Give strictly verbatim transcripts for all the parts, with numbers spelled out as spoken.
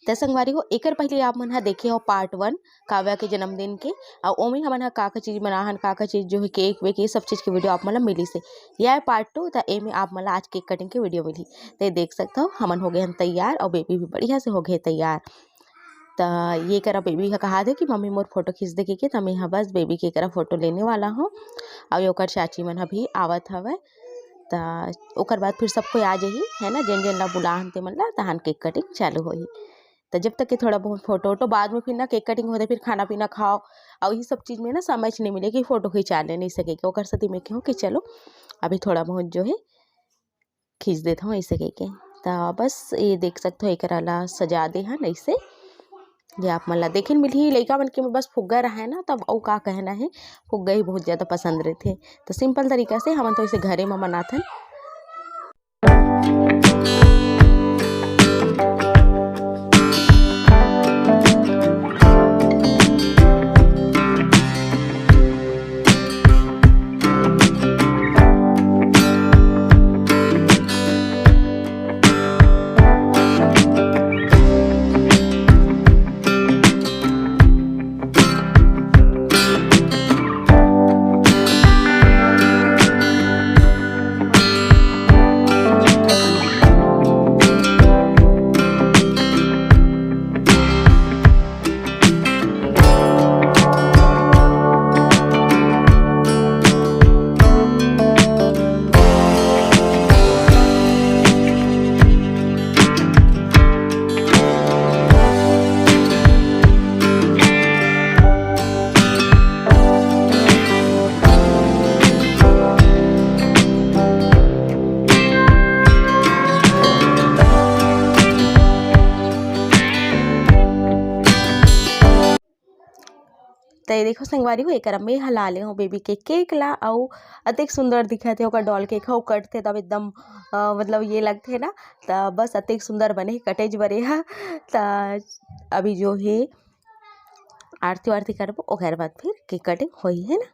त संगवारी हो, एकर पहले आप मन ह देखे हो पार्ट वन काव्या के जन्मदिन के, अउ ओमे हमन ह का-का चीज बनाहन, का-का चीज जो है केक वेक, ये सब चीज के वीडियो आप मन ल मिलिस हे। ये आय पार्ट टू, त एमे आप मन ल आज केक कटिंग के वीडियो मिलही। त ये देख सकत हो, हमन हो गे हन तैयार अउ बेबी भी बढ़िया से हो गे तैयार। त ये करा बेबी ह कहा दे कि मम्मी मोर फोटो खींच दे के, त मैं ह बस बेबी के करा फोटो लेने वाला हूँ। अउ ओकर चाची मन ह भी आवत हवय। त ओकर बाद फिर सब कोई आ जाही, है ना, जेन जेन ला बुलाहन ते मन ला, तहान केक कटिंग चालू होही। त जब तक के थोड़ा बहुत फोटो वोटो, बाद में फिर ना केक कटिंग होते, फिर खाना पीना खाओ, अउ ये सब चीज में ना समय नहीं मिले कि फोटो खिंचा ले नहीं सके के। ओकर सेती मैं कहूँ कि चलो अभी थोड़ा बहुत जो है खींच देत हूँ ऐसे कह के। त बस ये देख सकत हो, एकरा ला सजा दे हन ऐसे। ये आप मन ला देखे मिलही, लइका मन के में बस फुग्गा रहे ना, तब अउ का कहना है, फुग्गा ही बहुत ज़्यादा पसंद रहथे। तो सिंपल तरीका से हमन तो इसे घरे में मनाथन। त ये देखो संगवारी हो, एकर में हला ले हो बेबी के केक ला, अउ अतेक सुंदर दिखत हे ओकर डॉल केक ह, कटथे तब एकदम, अ, मतलब ये लगथे ना, त बस अतेक सुंदर बने हे, कटेज बरे ह। त अभी जो हे आरती वारती करबो, ओकर बाद फिर केक कटिंग होही, है ना।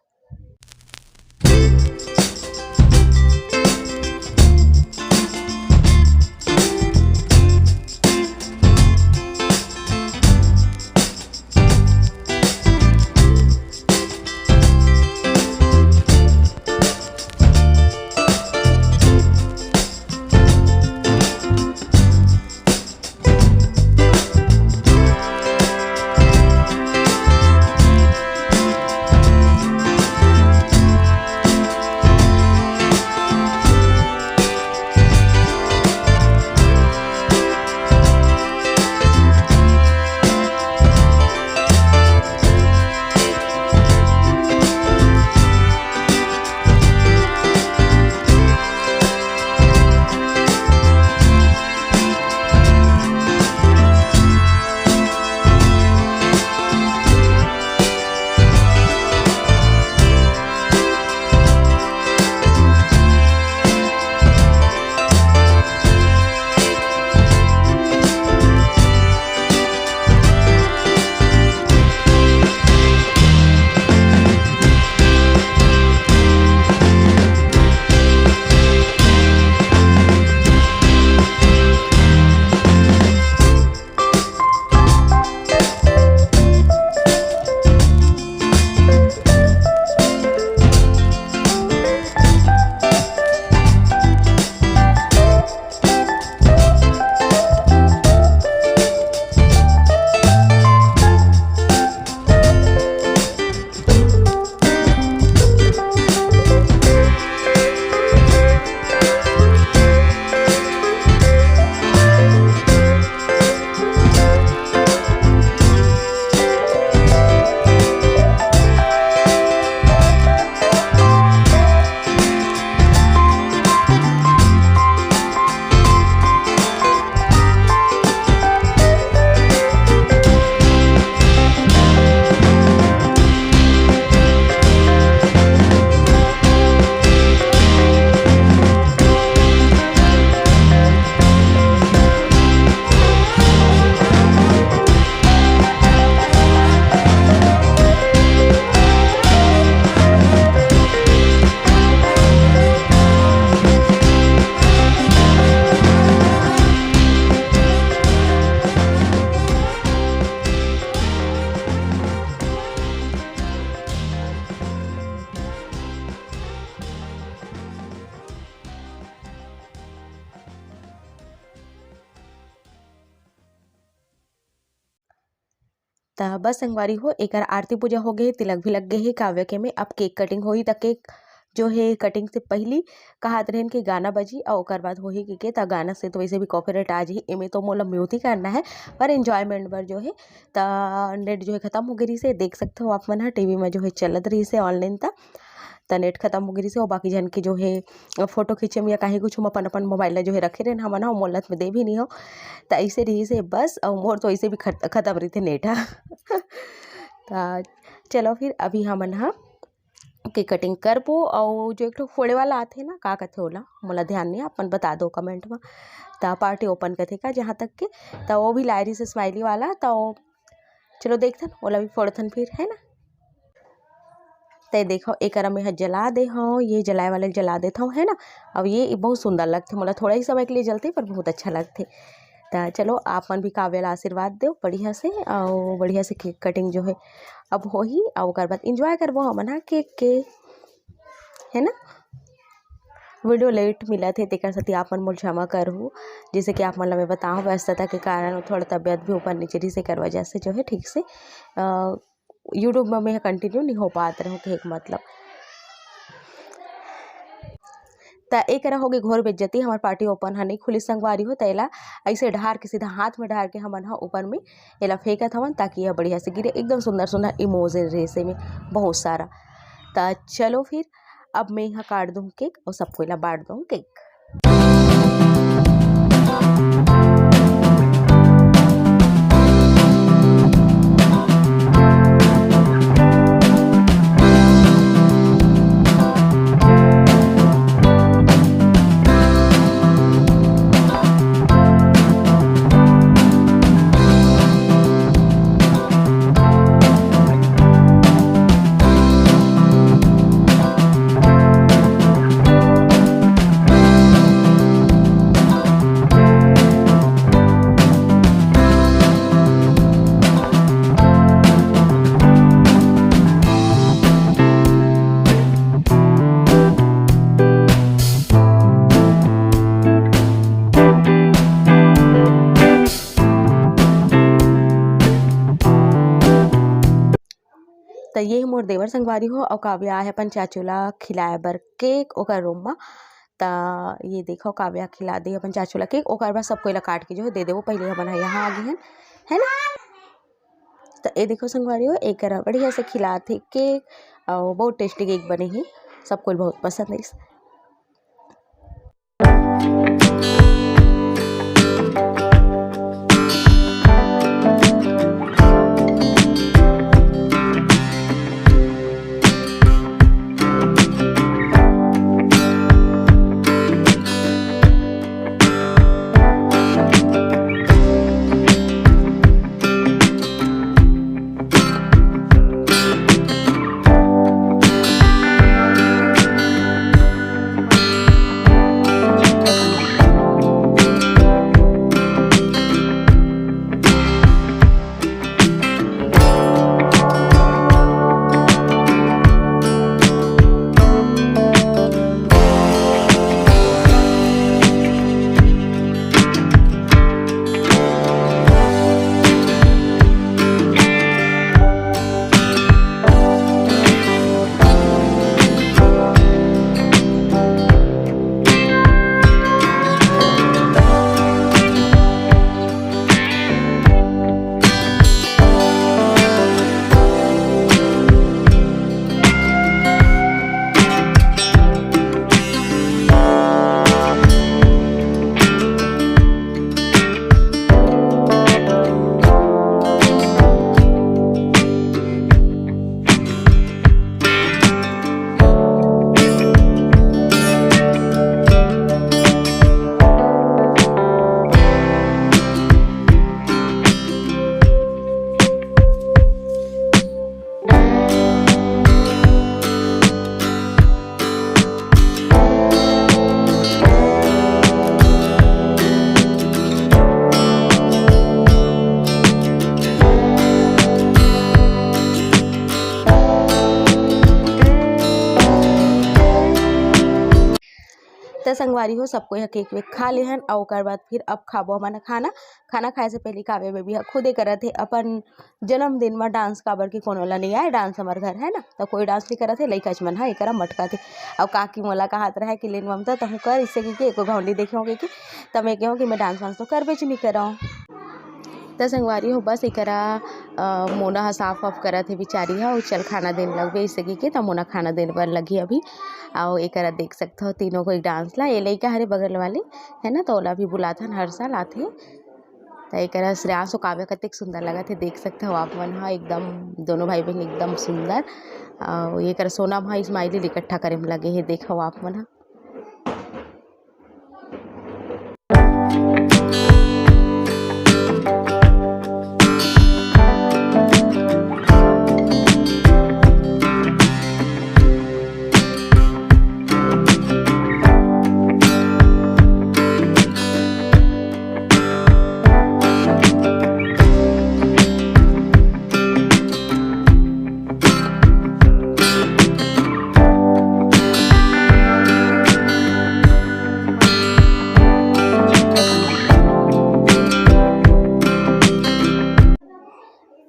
त बस संगवारी हो, एकर आरती पूजा हो गे हे, तिलक भी लग गे हे काव्या के में। अब केक कटिंग होही, त केक जो हे कटिंग से पहिली कहत रहेन कि गाना बजी अउ ओकर बाद होही कहिके, त गाना से तो वैसे भी कॉपीराइट आ जाही, एमे तो मोला म्यूट ही करना है, पर एंजॉयमेंट बर जो हे त नेट जो हे खत्म हो गे रहिसे, देख सकते हो आप मन ह टीवी में जो हे चलत रहिसे ऑनलाइन, त त नेट खत्म हो गे रहिसे, अउ बाकी झन के जो हे फोटो खींचे में या काहे कुछ में अपन अपन मोबाइल ला जो हे रखे रहेन हमन ह, मोला त में दे भी नहीं हो, त ऐसे रहिसे बस। अउ मोर तो ऐसे भी खत-, खत्म रहिथे नेट ह। त चलो फिर अभी हमन ह केक कटिंग करबो, अउ जो एक ठो फोड़े वाला आथे ना, का कथे ओला, मोला ध्यान नहीं, अपन बता दो कमेंट में। त पार्टी ओपन कथे का जहाँ तक के, त वो भी लाए रहिसे स्माइली वाला, त वो चलो देखथन, ओला भी फोड़थन फिर, है ना। ते देखो, एकरा में ह जला दे हव, ये जलाए वाले जला देथव, है ना। अब ये बहुत सुंदर लगथे, मोला थोड़ा ही समय के लिए जलथे, पर बहुत अच्छा लगथे। त चलो, आप मन भी काव्या ला आशीर्वाद दो बढ़िया से, अउ बढ़िया से केक कटिंग जो है अब होही, अउ ओकर बाद एंजॉय करबो हमन ह केक के, है ना। वीडियो लेट मिलत हे, तेकर सेती आप मन मोर क्षमा करहू। जैसे कि आप मन ला मैं बताऊँ, व्यस्तता के कारण थोड़ा तबियत भी ऊपर नीचे रहिसे, एकर वजह से जो है ठीक से, अ, YouTube में मैं कंटिन्यू नहीं हो पात रहूँ, कहे के मतलब। त एकरा होगे घोर बेइज्जती, हमर पार्टी ओपन ह नहीं खुली संगवारी हो, त एला ऐसे ढार के, सीधा हाथ में ढार के हमन ह ऊपर में एला फेंकत हवन, ताकि यह बढ़िया से गिरे। एकदम सुंदर सुंदर इमोजी रहिसे में बहुत सारा। त चलो फिर, अब मैं यहाँ काट दूँ केक और सबको एला बांट दूँ केक। त ये मोर देवर संगवारी हो, अउ काव्या आए हे अपन चाचू ला खिलाए बर केक ओकर रूम म। त ये देखो, काव्या खिला दे अपन चाचू ला केक, ओकर बाद सबको ला काट के जो है दे देबो। पहले हमन ह यहाँ आ गे हन, है ना। त ये देखो संगवारी हो, एक बढ़िया से खिलात हे केक, अउ बहुत टेस्टी केक बने हे, सबको बहुत पसंद है। संगवारी हो, सब कोई ह केक वेक खा लेहन, अउ ओकर बाद फिर अब खाबो हमन ह खाना। खाना खाए से पहले काव्या बेबी ह खुदे करत हे अपन जन्मदिन म डांस, काबर कि कोनो ला नइ आए डांस हमर घर, है ना, त कोई डांस नइ करत हे, लइकाच मन ह एकरा मटकाथे। अउ काकी मोला कहत रहे कि लेन ममता, तहूँ कर, इसे कि, कि एको घाव नइ देखे हों कि, त मैं कहूँ कि मैं डांस वांस तो करबेच नइ करंव। त संगवारी हो, बस एकरा, अ, मोना ह साफ वाफ करत हे बिचारी ह, अउ चल खाना देन लगबे, इसे कि, कि त मोना खाना देन बर लगही अभी। अउ एकरा देख सकत हो तीनों कोई डांस ला, ये लइका हरे बगल वाली, है ना, त ओला भी बुलाथन, हर साल आथे। त एकरा श्रेयांश अउ काव्या कतेक सुंदर लगत हे, देख सकत हो आप मन ह, एकदम दोनों भाई बहन एकदम सुंदर। अउ एकरा सोनम ह smiley इकट्ठा करे म लगे हे, देखो आप मन ह।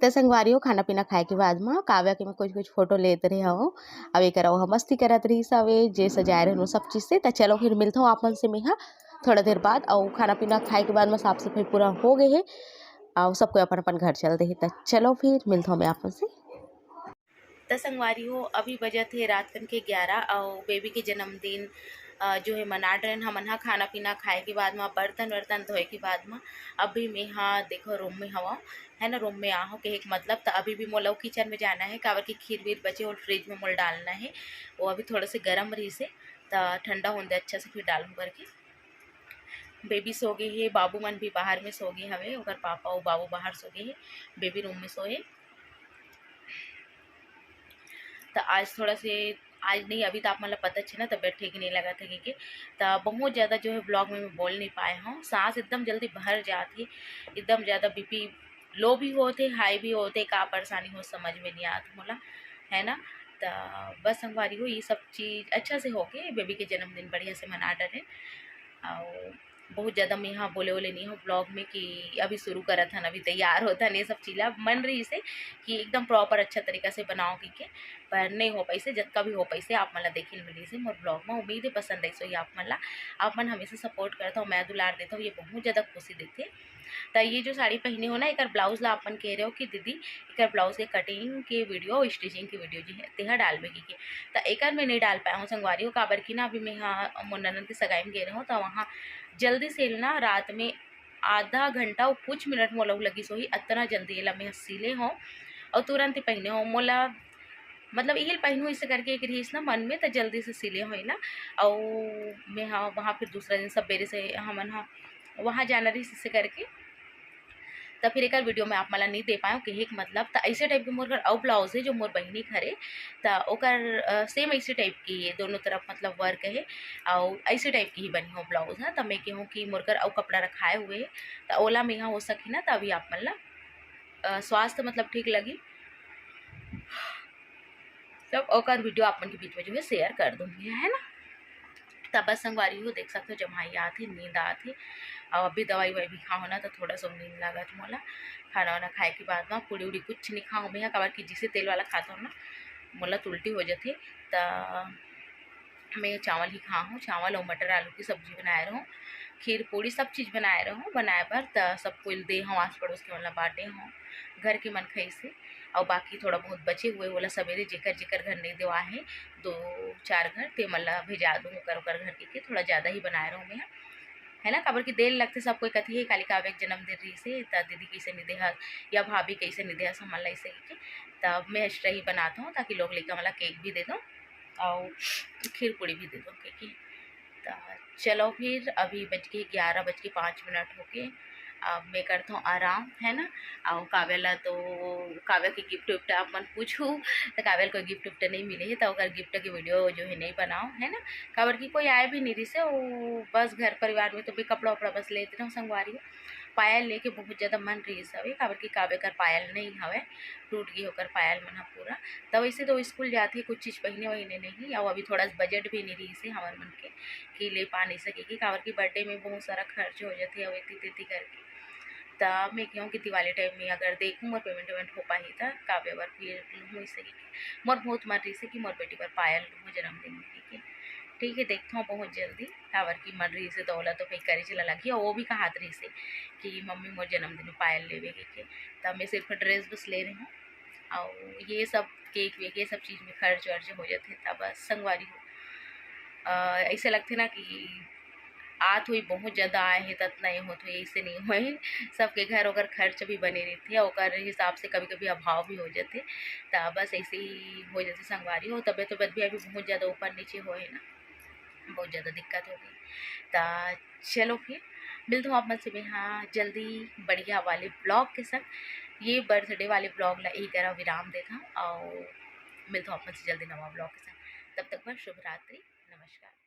त संगवारी हो, खाना पीना खाए के बाद म काव्या के मैं कुछ कुछ फोटो लेत रहे हव। अब एकर अउ मस्ती करत रहिस हवे, जे सजाए रहन वो सब चीज से। त चलो फिर मिलत हूँ आप मन से मैं ह थोड़ा देर बाद। अउ खाना पीना खाए के बाद म साफ सफाई पूरा हो गए हे, अउ सब कोई अपन अपन घर चल दे हे। त चलो फिर मिलत हूँ मैं आप मन से। त संगवारी हो, अभी बजत हे रात कन के ग्यारह, अउ बेबी के जन्मदिन, अ, जो है मना डरेन हमन ह। खाना पीना खाए के बाद म, बर्तन वर्तन धोए के बाद म, अभी मैं ह देखो रूम में हवं, है ना, रूम में आहूँ कहे के मतलब। त अभी भी मोला किचन में जाना है, काबर कि खीर वीर बचे, वो फ्रिज में मोला डालना है, वो अभी थोड़ा से गरम रहिस हे, त ठंडा होन दे अच्छा से फिर डालूँ करके। बेबी सो गे हे, बाबू मन भी बाहर में सो गे हवे, ओकर पापा अउ बाबू बाहर सो गे हे, बेबी रूम में सोए। त आज थोड़ा से, आज नहीं, अभी तो आप मन ला पता छे ना, तबीयत ठीक नहीं लगत हे कि, त बहुत ज़्यादा जो है vlog में मैं बोल नहीं पाए हूँ। सांस एकदम जल्दी भर जात हे, एकदम ज़्यादा बीपी लो भी होत हे, हाई भी होत हे, का परेशानी हो समझ में नहीं आत मोला, है ना। त बस संगवारी हो, ये सब चीज़ अच्छा से होके बेबी के जन्मदिन बढ़िया से मना डरेन। अउ बहुत ज़्यादा मैं यहाँ बोले वोले नहीं हूँ vlog में कि अभी शुरू करत हन, अभी तैयार होत हन, ये सब चीज़ ला मन रहिस हे कि एकदम proper अच्छा तरीका से बनाओ कहिके, पर नहीं हो पाइस हे। जतका भी हो पाइस हे आप मन ला देखे ल मिलिस हे मोर vlog में। उम्मीद है पसंद आइस होही आप मन ला। आप मन हमेशा support करत हो, मया दुलार देत हो, ये बहुत ज़्यादा खुशी देथे। त ये जो साड़ी पहने हो ना, एकर ब्लाउज ला आप मन कह रहे हो कि दीदी एकर ब्लाउज के cutting के video, stitching के video जी है, तेहा डालबे कहिके। त एकर मैं नहीं डाल पाए हूँ संगवारी हो, काबर कि ना अभी मैं हा मोर ननद के सगाई में गे रहे हूँ, त वहाँ जल्दी से ना रात में आधा घंटा अउ कुछ मिनट मोला लगिस होही, अतना जल्दी एला मैं सिले हूँ अउ तुरंत ही पहने हूँ। मोला मतलब इही ल पहनहूँ इसे करके एक रहिस ना मन में, त जल्दी से सिले हूँ एला। अउ मैं हा वहाँ फिर दूसरा दिन सबेरे से हमन हा वहाँ जाना रहिस इसे करके, त फिर एकर video मैं आप मन ला नहीं दे पाएँव, कहे के मतलब, त ऐसे type के मोर घर अउ ब्लाउज हे, जो मोर बहिनी के हरे, त ओकर, अ, same ऐसे type के ये दोनों तरफ मतलब work हे, अउ ऐसे type के ही बनी हो ब्लाउज ह। त मैं कहूँ कि मोर घर अउ कपड़ा रखाए हुए हे, त ओला मैं ह हो सके ना, त अभी आप मन ला, अ, स्वास्थ्य मतलब ठीक लगी। तब ओकर video आप मन के बीच में जो है share कर दूँगी, है ना। तब बस संगवारी हो, देख सकते हो, जम्हाई आत हे, नींद आत हे, अउ अभी दवाई ववाई भी खाओ ना, तो थोड़ा सा नींद लागत मोला। खाना वाना खाए के बाद ना पूड़ी उड़ी कुछ नहीं खाओ मैं, काबर कि जिसे तेल वाला खात हो ना, मोला तो उल्टी हो जाथे। त मैं चावल ही खाहूँ, चावल अउ मटर आलू की सब्जी बनाए रहूँ, खीर पूड़ी सब चीज़ बनाए रहूँ। बनाए बर त सब कोई ल दे हूँ, आस पड़ोस के मन ला बाँटे हूँ, घर के मन खाइसे, अउ बाकी थोड़ा बहुत बचे हुए ओला सवेरे जेकर जेकर घर नहीं देवा है, दो चार घर ते मन ला भेजा दूँ ओकर ओकर घर के, के थोड़ा ज़्यादा ही बनाए रहूँ मैं, है ना। काबर कि देर लगथे, सब कोई कथे काली काव्या के जन्मदिन रहिसे त दीदी कैसे नहीं देहस या भाभी कैसे नहीं देहस हमन ला ऐसे कहिके। तब मैं extra ही बनाता हूँ ताकि लोग लइका मन ला cake भी दे दूँ अउ खीर पूड़ी भी दे दूँ कहिके। त चलो फिर अभी बज के ग्यारह बज के पाँच मिनट होके, अब मैं करता हूँ आराम, है ना। अउ काव्या ला तो, काव्या के gift विफ्ट आप मन पूछू, त काव्या ला कोई gift विफ्ट नहीं मिले हे, त ओकर gift के video जो है नहीं बनाओ, है ना। काबर कि कोई आए भी नहीं रहिसे, वो बस घर परिवार में तो मैं कपड़ा उपड़ा बस लेते रहूँ संगवारी हो। पायल लेके बहुत ज़्यादा मन रहिस हवे, काबर कि काव्य कर पायल नइ हवे, टूट गे ओकर पायल मन ह पूरा। त वैसे तो स्कूल जाथे, कुछ चीज़ पहिने वहिने नहीं, अउ अभी थोड़ा सा बजट भी नहीं रहिस हे हमर मन के कि ले पा नहीं सके, कि काबर कि बर्थडे में बहुत सारा खर्च हो जाथे अउ एती तेती करके। त मैं कहूँ कि दिवाली टाइम में अगर देखूँ मोर पेमेंट वेमेंट हो पाही त काव्य बर फिर लूँ, हो सके मोर बहुत मन रहिस हे कि मोर बेटी बर पायल लूँ जन्मदिन में, ठीक है। ठीक है, देखथों बहुत जल्दी, काबर कि मन रहिस हे त ओला तो भाई करे च ला लगही, अउ वो भी कहत रहिस हे कि मम्मी मोर जन्मदिन में पायल लेवे के, के। त मैं सिर्फ ड्रेस बस ले रही हूँ, अउ ये सब केक वेक ये सब चीज़ में खर्च वर्च हो जाथे। त बस संगवारी हो, अ, ऐसे लगथे ना कि आत हुई बहुत ज़्यादा आए हे, त अतना ये होत हुई, ऐसे नहीं होए। सबके घर ओकर खर्च भी बने रहिथे, ओकर हिसाब से कभी-कभी अभाव भी हो जाथे। त बस ऐसे ही हो जाथे संगवारी हो, तबीयत, तबीयत भी अभी बहुत ज़्यादा ऊपर नीचे होए हे ना, बहुत ज़्यादा दिक्कत हो गई। त चलो फिर मिलत हूँ आप मन से मैं हाँ जल्दी बढ़िया वाले ब्लॉग के संग। ये बर्थडे वाले ब्लॉग ला यही करा विराम देता हूँ, अउ मिलत हूँ आप मन से जल्दी नवा ब्लॉग के संग। तब तक बर शुभ रात्रि, नमस्कार।